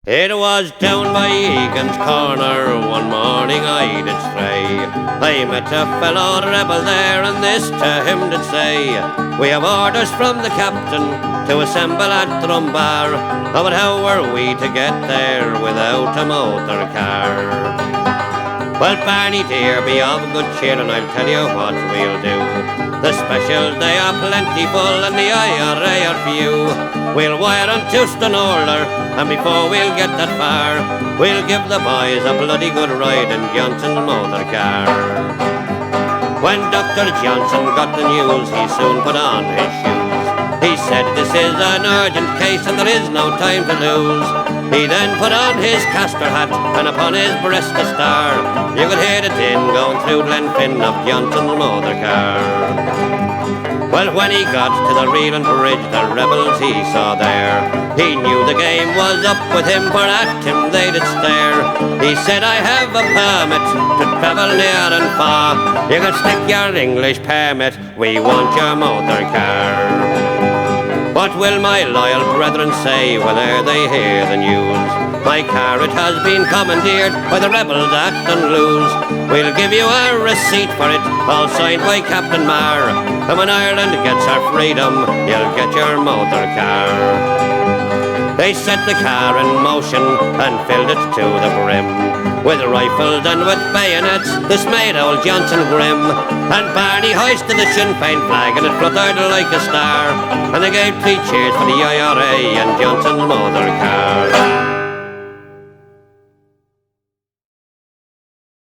It was down by Egan's Corner one morning I did stray. I met a fellow rebel there and this to him did say, We have orders from the captain to assemble at Drumbar. Oh, but how were we to get there without a motor car? Well, Barney dear, be of good cheer and I'll tell you what we'll do. The specials they are plentiful and the IRA are few. We'll wire on to Stranorlar, and before we'll get that far, we'll give the boys a bloody good ride in Johnson's motor car. When Dr. Johnson got the news, he soon put on his shoes. He said, this is an urgent case and there is no time to lose. He then put on his castor hat and upon his breast a star. You could hear the din going through Glenfin of Johnson's motor car. Well, when he got to the Reeland Bridge, the rebels he saw there. He knew the game was up with him, for at him they did stare. He said, I have a permit to travel near and far. You can stick your English permit, we want your motor car. What will my loyal brethren say whene'er they hear the news? My car it has been commandeered by the rebels at Dunluce. We'll give you a receipt for it, all signed by Captain Marr. And when Ireland gets her freedom, you'll get your motor car. They set the car in motion and filled it to the brim with rifles and with bayonets, this made old Johnson grim. And Barney hoisted the Sinn Féin flag and it fluttered like a star. And they gave three cheers for the IRA and Johnson's motor car.